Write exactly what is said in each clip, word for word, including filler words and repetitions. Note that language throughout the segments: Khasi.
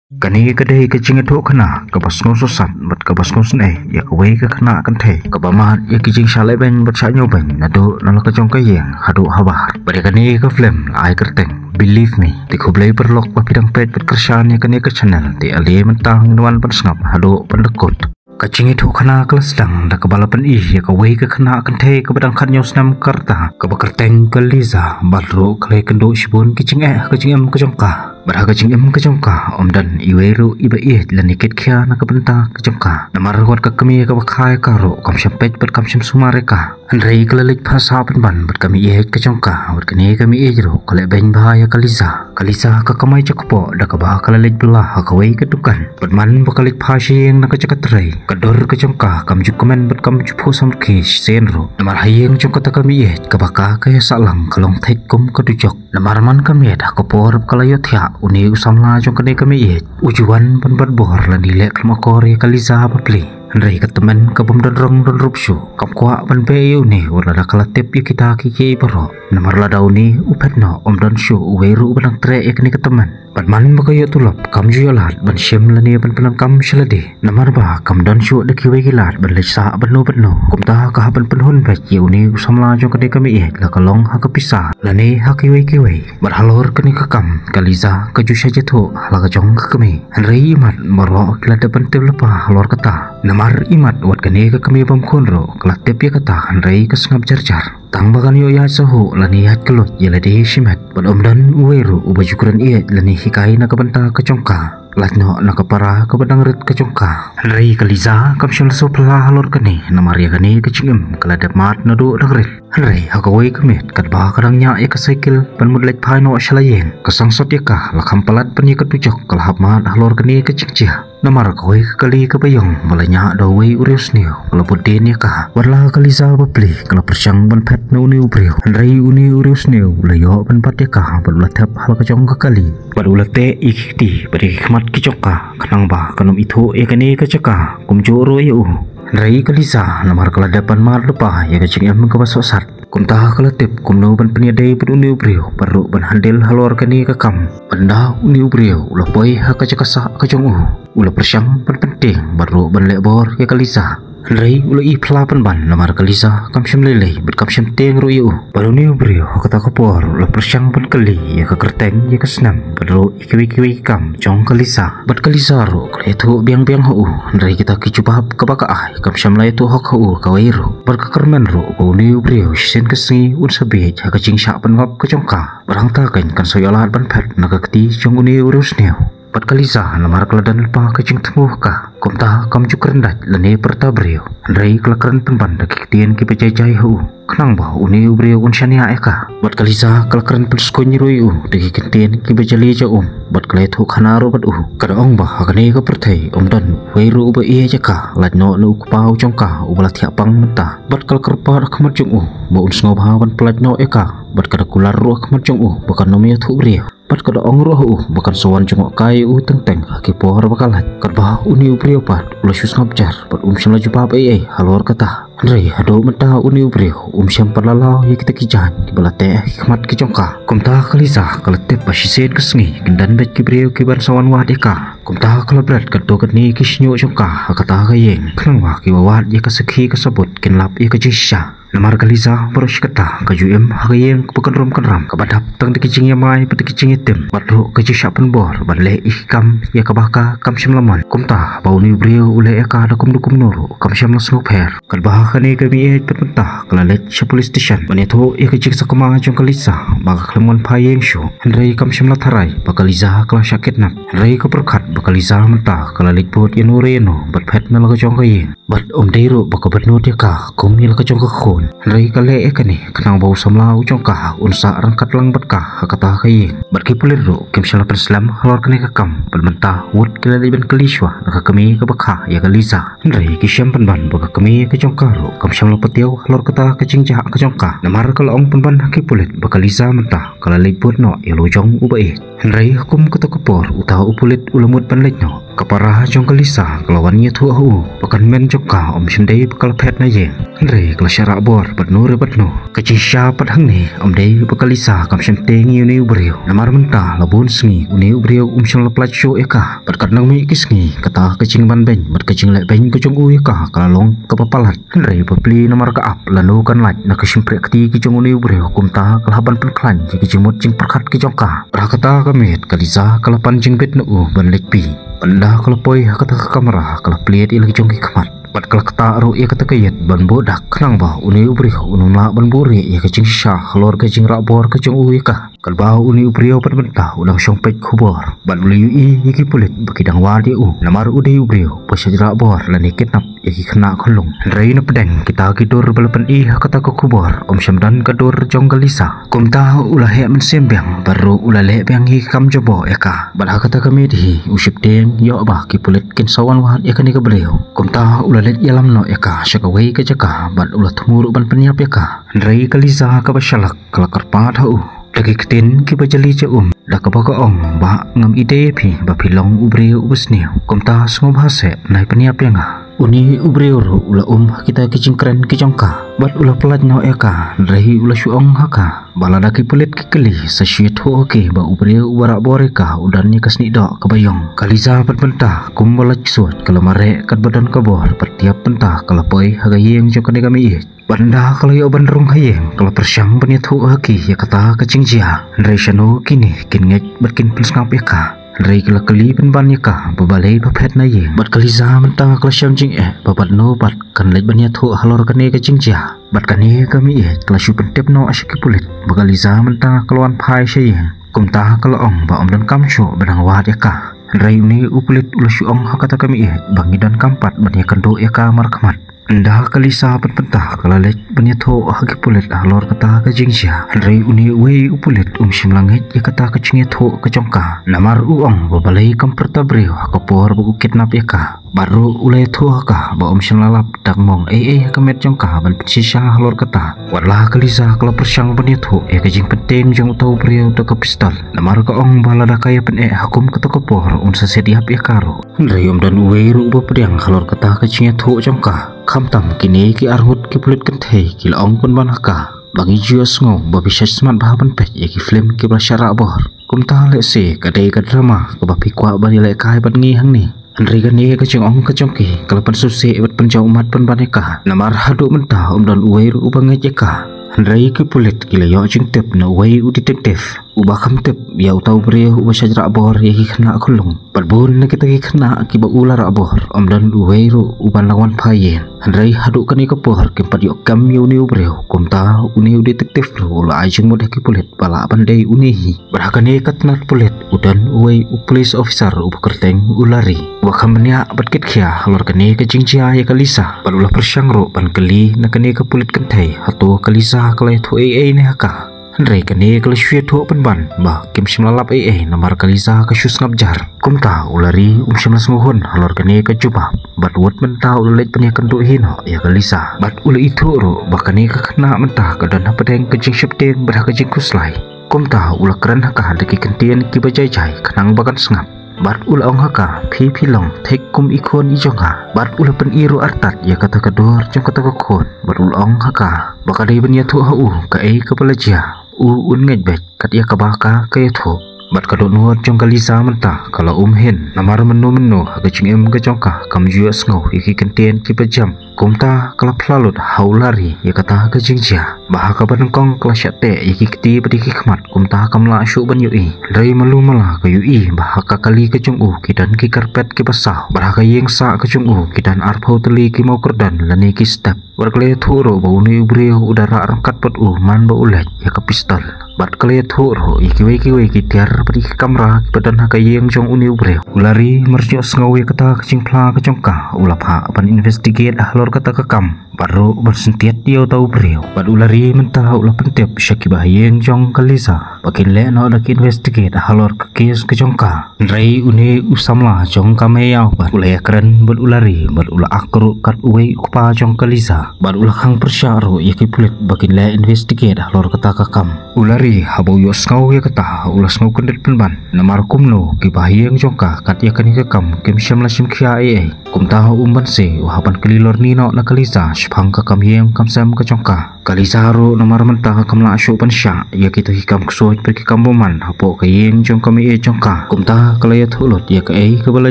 Kane ka dei ka jingïathuhkhana kaba sngewsosat bad kaba sngewsynei ïa kawei ka khynnah kynthei kaba mad ïa ki jingshah lehbeiñ bad shah ñiewbeiñ naduh na la ka jong ka ïing haduh habar. Bad ïa kane ka film la ai kyrteng Believe Me. Te khublei paralok ba phi dang peit bad kyrshan ïa kane ka channel, te ale mynta ngin wan ban sngap haduh ban da kut. Ka jingïathuhkhana ka la sdang da kaba la pyni ïa kawei ka khynnah kynthei kaba dang khathynñiew snem ka rta, kaba kyrteng ka Lisa, bad ruh ka la ïakynduh shibun ki jingeh ha ka jingim ka jong ka. Bad ha ka jingim ka jong ka ym don iwei ruh iba ïeit lane kit khia na ka bynta ka jong ka. Namar wat ka kmie kaba kha ïa ka ruh kam shym peit bad kam shym sumar ïa ka. Hynrei ka la leit phah sah pynban bad ka mei ïeit ka jong ka, bad kane ka mei ïeit ruh ka lehbeiñ bha ïa ka Lisa. Ka Lisa ka kamai jakpoh da kaba ka la leit bylla ha kawei ka dukan. Bad man ba ka leit phah sha ïing na ka jaka trei, ka dur ka jong ka kam ju kmen bad kam ju phuh samrkhie shisien ruh. Namar ha ïing jong kata ka mei ïeit kaba ka ka ïasah lang ka long thik kum ka dujok. Namar man ka miet ha ka por ba ka la ïohthiah une u samla jong kane ka mei ïeit u ju wan ban bat bor lane leh khlem akor ïa ka Lisa bapli. Hynrei ka tymmen ka bym don rong don rup shuh kam kwah ban beh ïa une wat lada ka la tip ïa kita kiei kiei baroh. Namar lada une u phet noh ym don shuh uwei ruh uba dang treh ïa kane ka tymmen. Bad man ba ka ïoh tulop kam ju ïoh lad ban shim lane ban pyndonkam sha lade. Namar ba kam don shuh da kiwei ki lad ban leit sah bad no bad no. Kumta ka hap ban pynhun beit ïa une u samla jong kane ka mei ïeit la ka long ha ka pisa lane ha kiwei kiwei. Bad halor kane ka kam ka Lisa ka ju shah jathuh ha la ka jong ka kmie. Hynrei imat baroh ki la dep ban tip lypa halor kata. Namar imat wat kane ka kmie bym khun ruh ka la tip ïa kata hynrei ka sngap jar jar. Tang ba kan ïoh ïaid sahuh lane ïaid kylluid ïa lade shimet bad ym don uwei ruh uba ju kren ïeit lane hikai na ka bynta ka jong ka. Lait noh na ka para kaba dang rit ka jong ka. Hynrei ka Lisa kam shym la sngewphylla halor kane namar ïa kane ka jingim ka la dep mad naduh dang rit. Hynrei ha kawei ka miet katba ka dang ñiah ïa ka cycle ban mut leit phai noh sha la ïing, ka sangsot ïa ka la kham palat ban ïa ka dujok ka la hap mad halor kane ka jingjia. Namar kawei ka kali kaba ïong ba la ñiah da uwei u riewsniew ka la bud dien ïa ka. Wat la ka Lisa bapli ka la pyrshang ban phet na une u briew, hynrei une u riewsniew u la ïoh ban bat ïa ka bad u la thep ha la ka jong ka kali. Bad u la teh ïa ki kti bad ïa ki khmat ki jong ka khnang ba kan ym ithuh ïa kane ka jaka kumjuh ruh ïa u. Hynrei ka Lisa namar ka la dep ban mad lypa ïa ka jingim kaba sohsat, kumta ka la tip kumno ban pynïadei bad une u briew bad ruh ban handle halor kane ka kam. Bad ynda une u briew u la poi ha ka jaka sah ka jong u, u la pyrshang ban pyntieng bad ruh ban leh bor ïa ka Lisa. Hynrei u la i phla pynban namar ka Lisa kam shym lei lei bad kam shym tieng ruh ïa u. Bad une u briew ha kata ka por u la pyrshang ban kylli ïa ka kyrteng, ïa ka snem bad ruh ïa kiwei kiwei ki kam jong ka Lisa. Bad ka Lisa ruh ka la ïathuh biang biang ha u, hynrei kita ki jubab kaba ka ai kam shym la ïathuh hok ha u kawei ruh. Bad ka kyrmen ruh ba une u briew shisien ka sngi un sa bieit ha ka jingshah pynngop ka jong ka. Bad hangta kan kan sa ïoh lad ban phet na ka kti jong une u riewsniew. Bad ka Lisa namar ka la don lypa ka jingthmu ha ka, kumta kam ju kren dait lane pyrta briew, hynrei ka la kren pynban da ki ktien kiba jai jai ha u khnang ba une u briew un shaniah ïa ka. Bad ka Lisa ka la kren pynskhem ruh ïa u da ki ktien kiba jali ja um bad ka la ïathuh khana ruh bad u, ka da ong ba ha kane ka pyrthei ym don uwei ruh uba ïeit ïa ka lait noh na u kpa u jong ka uba la thiah pang mynta. Bad ka la kyrpad ha khmat jong u ba un sngewbha ban pyllait noh ïa ka. Bad ka da kular ruh ha khmat jong u ba kan ym ïathuh briew. Bad ka da ong ruh ha u ba kan sa wan jngoh kai ïa u teng teng ha ki por ba ka lait. Katba une u briew pat u la shu sngap jar bad um shym la jubab ei ei halor kata. Hynrei haduh mynta une u briew um shym pat la law ïa kita ki jaiñ kiba la teh ha ki khmat ki jong ka. Kumta ka Lisa ka la tip ba shisien ka sngi kin don beit ki briew kiban sa wan wad ïa ka. Kumta ka la bret katto katne ki shñiuh jong ka ha kata ka ïing khnang ba kiba wad ïa ka sakhi ka sabut kin lap ïa ka jingshisha. Namar ka Lisa baroh shi katta ka ju im ha ka ïing kaba kynrum kynram kaba dap tang da ki jingïamai bad da ki jingïatim bad ruh ka jingshah pynbor ban leh ïa ki kam ïa kaba ka kam shym la mon. Kumta ba une u briew u leh ïa ka da kumno kumno ruh kam shym la sngewpher. Katba ha kane ka mei ïeit pat mynta ka la leit sha police station ban ïathuh ïa ka jingsakma jong ka Lisa ba ka khlem wan phai ïing shuh. Hynrei kam shym la tharai ba ka Lisa ka la shah kidnap. Hynrei ka pyrkhat ba ka Lisa mynta ka la leit bud ïano re ïano bad phet na la ka jong ka ïing. Bad ym dei ruh ba ka bynnud ïa ka kum ïa la ka jong ka khun. Hynrei ka leh ïa kane khnang ba u samla u jong ka un sah ryngkat lang bad ka ha kata ka ïing. Bad ki pulit ruh kim shym la pynslem halor kane ka kam bad mynta wut ki la leit ban kylli shuwa na ka kmie kaba kha ïa ka Lisa. Hynrei ki shem pynban ba ka kmie ka jong ka ruh kam shym la patiaw halor kata ka jingjia ka jong ka. Namar ka la ong pynban ha ki pulit ba ka Lisa mynta ka la leit bud noh ïa la u jong u ba ïeit. Hynrei ha kum kata ka por uta u pulit u la mut ban leit noh. Ka para jong ka Lisa ka la wan ïathuh ha u ba ka hynmen jong ka ym shym dei ba ka la phet na ïing. Hynrei ka la shah rah bor bad no re bad no. Ka jingshisha pat hangne ym dei ba ka Lisa kam shym tieng ïa une u briew. Namar mynta la bun sngi une u briew um shym la pynlait shuh ïa ka. Bad katba nang mih ki sngi kata ka jingban beiñ bad ka jingleh beiñ ka jong u ïa ka ka la long kaba palat. Hynrei bapli namar ka ap lano kan lait na ka shympriahkti ki jong une u briew, kumta ka la hap ban pynkhlaiñ ïa ki jingmut jingpyrkhat ki jong ka. Bad ha kata ka miet ka Lisa ka la pan jingbit na u ban leit phi. Bad ynda ka la poi ha kata ka kamra ka la plied ïa la ki jong ki khmat. Bad ka la ktah ruh ïa kata ka ïit ban buh dak khnang ba une u briew un ym lah ban buhrieh ïa ka jingshisha halor ka jingrah bor ka jong u ïa ka. Katba une u briew pat mynta u dang shong peit khubor bad u la ïohi ïa ki pulit ba ki dang wad ïa u namar u dei u briew ba shah rah bor lane kidnap ïa ki khynnah khunlung. Hynrei na pdeng kita ki dur ba la pyni ha kata ka khubor ym shym don ka dur jong ka Lisa. Kumta u la heh mynsiem biang bad ruh u la leh biang ïa ki kam jaboh ïa ka. Bad ha kata ka miet hi u sheptieng ïoh ba ki pulit kin sa wan wad ïa kane ka briew. Kumta u la leit ïalam noh ïa ka sha kawei ka jaka bad u la thmu ruh ban pynïap ïa ka. Hynrei ka Lisa kaba shalak ka la kyrpad ha u da ki ktien kiba jali ja um, da kaba ka ong ba ngam i dei ïa phi ba phi long u briew uba sniew. Kumta sngewbha seh nai pynïap ïa nga. Une u briew ruh u la um ha kita ki jingkren ki jong ka bad u la pyllait noh ïa ka, hynrei u la shu ong ha ka ba lada ki pulit ki kylli sa shu ïathuh ha ki ba u briew uba rah bor ïa ka u don ïa ka snieh doh kaba ïong. Ka Lisa pat mynta kumba la ksuid ka la mareh katba don ka bor bad tiap mynta ka la poi ha ka ïing jong kane ka mei-ïeit. Bad ynda ka la ïoh ban rung ha ïing ka la pyrshang ban ïathuh ha ki ïa kata ka jingjia. Hynrei shano kine kin ngeit bad kin pynsngap ïa ka. Hynrei ki la kylli pynban ïa ka ba balei ba phet na ïing. Bad ka Lisa mynta ka la shem jingeh ba bad no pat kan leit ban ïathuh halor kane ka jingjia. Bad kane ka mei-ïeit ka la shu pyntip noh sha ki pulit ba ka Lisa mynta ka la wan phai sha ïing. Kumta ka la ong ba ym donkam shuh ba dang wad ïa ka. Hynrei une u pulit u la shu ong ha kata ka mei-ïeit ba ngi donkam pat ban ïakynduh ïa ka markhmat. Ynda ka Lisa pat mynta ka la leit ban ïathuh ha ki pulit halor kata ka jingjia. Hynrei une uwei u pulit um shym la ngeit ïa kata ka jingïathuh ka jong ka. Namar u ong ba balei kam pyrta briew ha ka por ba u kidnap ïa ka. Bad ruh u la ïathuh ha ka ba um shym la lap dak mong ei ei ha ka met jong ka ban pynshisha halor kata. Wat la ka Lisa ka la pyrshang ban ïathuh ïa ka jingpyntieng jong uta u briew da ka pistol. Namar ka ong ba lada ka ïa pyneh ha kum kata ka por un sa siat ïap ïa ka ruh. Hynrei ym don uwei ruh uba pdiang halor kata ka jingïathuh jong ka. Khamtam kine ki arngut ki pulit kynthei ki la ong pynban ha ka ba ngi ju ïohsngew ba phi shah smat bha ban peit ïa ki film kiba shah rah bor. Kumta lehse ka dei ka drama kaba phi kwah ban ïalehkai bad ngi hangne. Hynrei kane ka jingong ka jong ki ka la pynsngewsih bad pynjaw ummat pynban ïa ka. Namar haduh mynta ym don uwei ruh uba ngeit ïa ka. Hynrei ki pulit ki la ïoh jingtip na uwei u detective uba kham tip ïa uta u briew uba shah rah bor ïa ki khynnah khunlung. Bad bun na kita ki khynnah kiba u la rah bor ym don uwei ruh uban la wan phai ïing. Hynrei haduh kane ka por kim pat ïoh kem ïa une u briew. Kumta une u detective ruh u la ai jingmut ha ki pulit ba lah ban dei une hi. Bad ha kane ka tnat pulit u don uwei u police officer uba kyrteng u Larry uba kham bniah bad kitkhia halor kane ka jingjia ïa ka Lisa. Bad u la pyrshang ruh ban kylli na kane ka pulit kynthei hato ka Lisa ka la ïathuh ei ei ne ha ka. Hynrei kane ka la shu ïathuh pynban ba kim shym la lap ei ei namar ka Lisa ka shu sngap jar. Kumta u Larry um shym la sngewhun halor kane ka jubab. Bad wat mynta u la leit pynïakynduh hi noh ïa ka Lisa. Bad u la ithuh ruh ba kane ka khynnah mynta ka don hapdeng ka jingsheptieng bad ha ka jingkhuslai. Kumta u la kren ha ka da ki kyntien kiba jai jai khnang ba kan sngap. Bad u la ong ha ka, phi phi long thik kum i khun i jong nga. Bad u la pyni ruh artat ïa kata ka dur jong kata ka khun. Bad u la ong ha ka ba ka dei ban ïathuh ha u kaei kaba la jia. U un ngeit beit kat ïa kaba ka ka ïathuh. Bad ka dohnud jong ka Lisa mynta ka la um hin. Namar mynno mynno ha ka jingim ka jong ka kam ju ïohsngew ïa ki kyntien kiba jem. Kumta ka la phla lut ha u Larry ïa kata ka jingjia. Ba ha kaba nyngkong ka la shah teh ïa ki kti bad ïa ki khmat. Kumta kam lah shuh ban ïohi. Hynrei malu mala ka ïohi ba ha ka kali ka jong u ki don ki carpet kiba saw. Bad ha ka ïing sah ka jong u ki don arphew tylli ki mawkyrdan lane ki step. Bad ka la ïathuh ruh ba une u briew u da rah ryngkat bad u man ba u leit ïa ka pistol. Bad ka la ïathuh ruh ïa kiwei kiwei ki tiar bad ïa ki kamra kiba don ha ka ïing jong une u briew. U Larry mar ju ïohsngew ïa kata ka jingphla ka jong ka u la phah ban investigate halor kata ka kam bad ruh ban syntiat ïa uta u briew. Bad u Lari mynta u la pyntip sha kiba ha ïing jong ka Lisa ba kin leh noh da ki investigate halor ka case ka jong ka. Hynrei une u samla jong ka Mei Yau pat u la ïakren bad u Lari bad u la ak ruh kat uwei u kpa jong ka Lisa bad u la khang pyrshah ruh ïa ki pulit ba kin leh investigate halor kata ka kam. U Lari haba u ïohsngew ïa kata u la sngew kyndit pynban namar kumno kiba ha ïing jong ka kat ïa kane ka kam kim shym la shim khia ei ei. Kumta u Umbanse u hap ban kylli lorni noh na ka Lisa shaphang ka kam ïing kam sem ka jong ka. Ka Lisa ruh namar mynta kam lah shuh ban shah ïa kita ki kam ksuid bad ki kam bymman hapoh ka ïing jong ka mei jong ka. Kumta ka la ïathuh lut ïa kaei kaba la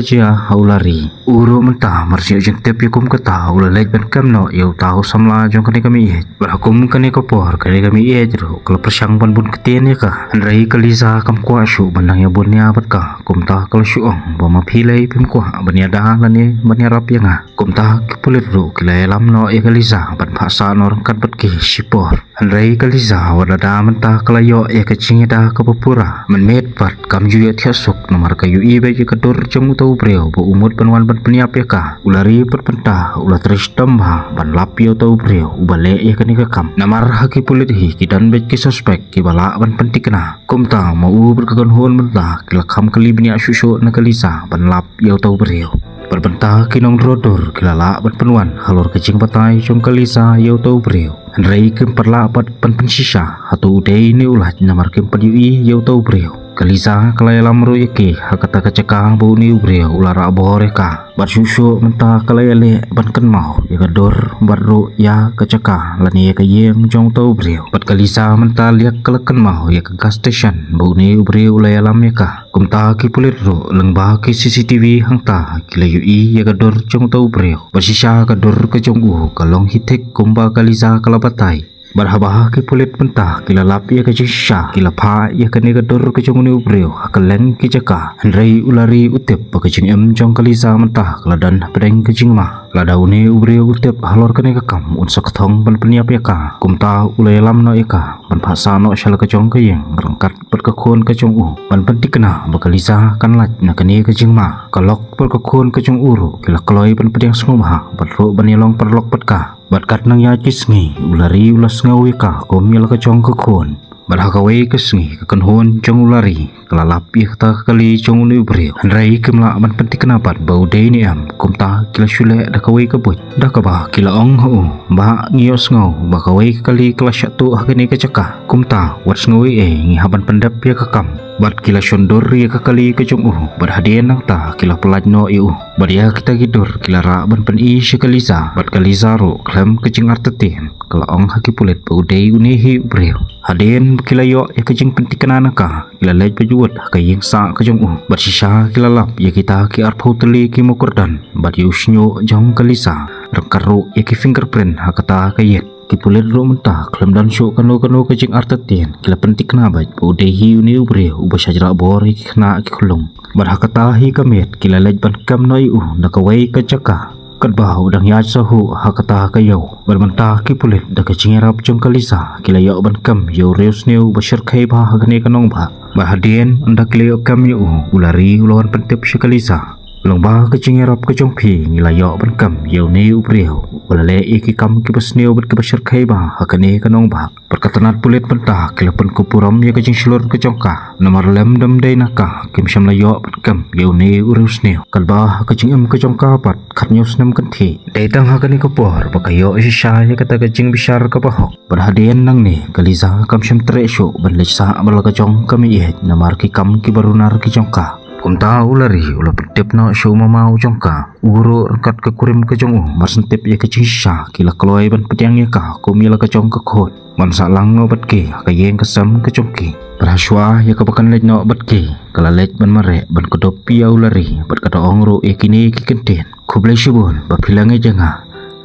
jia ha u Lari. U ruh mynta mar shu jingtip ïa kum kata u la leit ban kem noh ïa uta u samla jong kane ka mei. Bad ha kum kane ka por kane ka mei ruh ka la pyrshang ban bun ktien ïa ka. Hynrei ka Lisa kam kwah shuh ban nang ïa bun ïa bad ka. Kumta ka la shu ong ba ma phi lei phim kwah ban ïada lane ban ïarap ïa nga. Kumta ki pulit ruh ki la ïalam noh ïa ka Lisa ban phah sah noh ryngkat bad ki shipor. Hynrei ka Lisa wat lada mynta ka la ïoh ïa ka jingïada kaba pura mynmiet pat kam ju ïohthiah suk namar ka ïohi beit ïa ka dur jong uta u briew ba u mut ban wan ban pynïap ïa ka. U Lari pat mynta u la trei shitom bha ban lap ïa uta u briew uba leh ïa kane ka kam. Namar ha ki pulit hi ki don beit ki suspect kiba lah ban pynthikna. Kumta ma u bad ka kynhun mynta ki la kham kali bniah shuh shuh na ka Lisa ban lap ïa uta u briew. Bad mynta ki nongdro dur ki la lah ban pynwan halor ka jingbatai jong ka Lisa ïa uta u briew. Hynrei kim pat lah pat ban pynshisha hato u dei ne u lait namar kim pat ïohi ïa uta u briew. Ka Lisa ka la ïalam ruh ïa ki ha kata ka jaka ba une u briew u la rah bor ïa ka. Bad shuh shuh mynta ka la ïaleh ban kynmaw ïa ka dur bad ruh ïa ka jaka lane ïa ka ïing jong uta u briew. Bad ka Lisa mynta liak ka la kynmaw ïa ka gas station ba une u briew u la ïalam ïa ka. Kumta ki pulit ruh lyngba ki C C T V hangta ki la ïohi ïa ka dur jong uta u briew. Bad shisha ka dur ka jong u ka long hi thik kumba ka Lisa ka la batai. Bad haba ki pulit mynta ki la lap ïa ka jingshisha ki la phah ïa kane ka dur ka jong une u briew ha kylleng ki jaka. Hynrei u Lari u tip ba ka jingim jong ka Lisa mynta ka la don hapdeng ka jingma. Lada une u briew u tip halor kane ka kam un sa kthong ban pynïap ïa ka. Kumta u la ïalam noh ïa ka ban phah sah noh sha la ka jong ka ïing ryngkat bad ka khun ka jong u ban pynthikna ba ka Lisa kan lait na kane ka jingma. Ka lok bad ka khun ka jong u ruh ki la kloi ban pdiang sngewbha bad ruh ban ïalong paralok bad ka. Bad kat nang ïa ki sngi u Lari u la sngew ïa ka kum ïa la ka jong ka khun. Bad ha kawei ka sngi ka kynhun jong u Lari ka la lap ïa kata ka kali jong une u briew. Hynrei kim lah ban pynthikna pat ba u dei ne em. Kumta ki la shu leh da kawei ka buit da kaba ki la ong ha u ba ngi ïohsngew ba kawei ka kali ka la shah tuh ha kane ka jaka. Kumta wat sngew ei ei ngi hap ban pyndep ïa ka kam. Bad ki la shon dur ïa ka kali ka jong u bad hadien nangta ki la pyllait noh ïa u. Bad ïa kita ki dur ki la rah ban pyni sha ka Lisa bad ka Lisa ruh khlem ka jingartatien ka la ong ha ki pulit ba u dei une hi u briew. Hadien ba ki la ïoh ïa ka jingpynthikna na ka ki la leit bad wut ha ka ïing sah ka jong u bad shisha ki la lap ïa kita ki arphew tylli ki mukordon bad ïa u shñiuh jong ka Lisa ryngkat ruh ïa ki fingerprint ha kata ka ïit. Ki pulit ruh mynta khlem don shuh kano kano ka jingartatien ki la pynthikna beit ba u dei hi une u briew uba shah rah bor ïa ki khynnah ki khyllung. Bad ha kata hi ka miet ki la leit ban kem noh ïa u na kawei ka jaka. Katba u dang ïaid sahuh ha kata ka ïew. Bad mynta ki pulit da ka jingïarap jong ka Lisa ki la ïoh ban kem ïa u riewsniew uba shyrkhei bha ha kane ka nongbah. Bad hadien ynda ki la ïoh kem ïa u, u Lari u la wan pyntip sha ka Lisa. Lyngba ka jingïarap ka jong phi ngi la ïoh ban kem ïa une u briew uba la leh ïa ki kam kiba sniew bad kiba shyrkhei bha ha kane ka nongbah. Bad ka tnat pulit mynta ki la pynkup burom ïa ka jingshlur ka jong ka. Namar lem dam dei na ka kim shym la ïoh ban kem ïa une u riewsniew. Katba ha ka jingim ka jong ka pat khathynñiew snem kynthih. Dei tang ha kane ka por ba ka ïoh shisha ïa kata ka jingbishar kaba hok. Bad hadien nangne ka Lisa kam shym treh shuh ban leit sah bad la ka jong ka mei ïeit namar ki kam kiba runar ki jong ka. Kumta u Lari u la pyntip noh sha u mamaw jong ka. U ruh ryngkat ka kurim ka jong u mar shen tip ïa ka jingshisha ki la kloi ban pdiang ïa ka kum ïa la ka jong ka khun. Ban sah lang noh bad ki ha ka ïing ka sem ka jong ki. Bad hashwa ïa kaba kan leit noh bad ki ka la leit ban mareh ban kdup ïa u Lari bad ka da ong ruh ïa kine ki kyntien. Khublei shibun ba phi la ngeit ïa nga.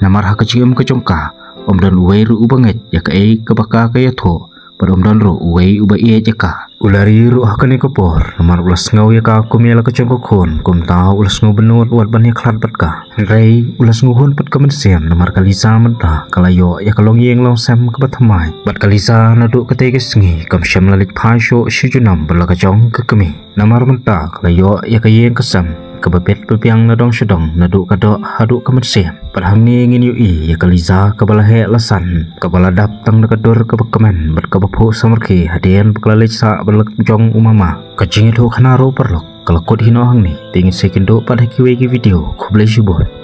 Namar ha ka jingim ka jong ka ym don uwei ruh uba ngeit ïa kaei kaba ka ka ïathuh. Bad ym don ruh uwei uba ïeit ïa ka. U Lari ruh ha kane ka por namar u la sngew ïa ka kum ïa la ka jong ka khun, kumta u la sngew bynnud wat ban ïakhlad bad ka. Hynrei u la sngew hun pat ka mynsiem namar ka Lisa mynta ka la ïoh ïa ka longïing longsem kaba thymmai. Bad ka Lisa naduh katei ka sngi kam shym la leit phai shuh shi junom bad la ka jong ka kmie. Namar mynta ka la ïoh ïa ka ïing ka sem. kaba bet ba biang na dong sha dong, naduh ka doh haduh ka mynsiem. Bad hangne ngin ïohi ïa ka Liza kaba la heh la san, kaba la dap tang da ka dur kaba kmen bad kaba phuh samrkhie hadien ba ka la leit sah bad la jong u mama. Ka jingïathuhkhana ruh paralok ka la kut hi noh hangne. Te ngin sa ïakynduh pat ha kiwei ki video. Khublei shibun.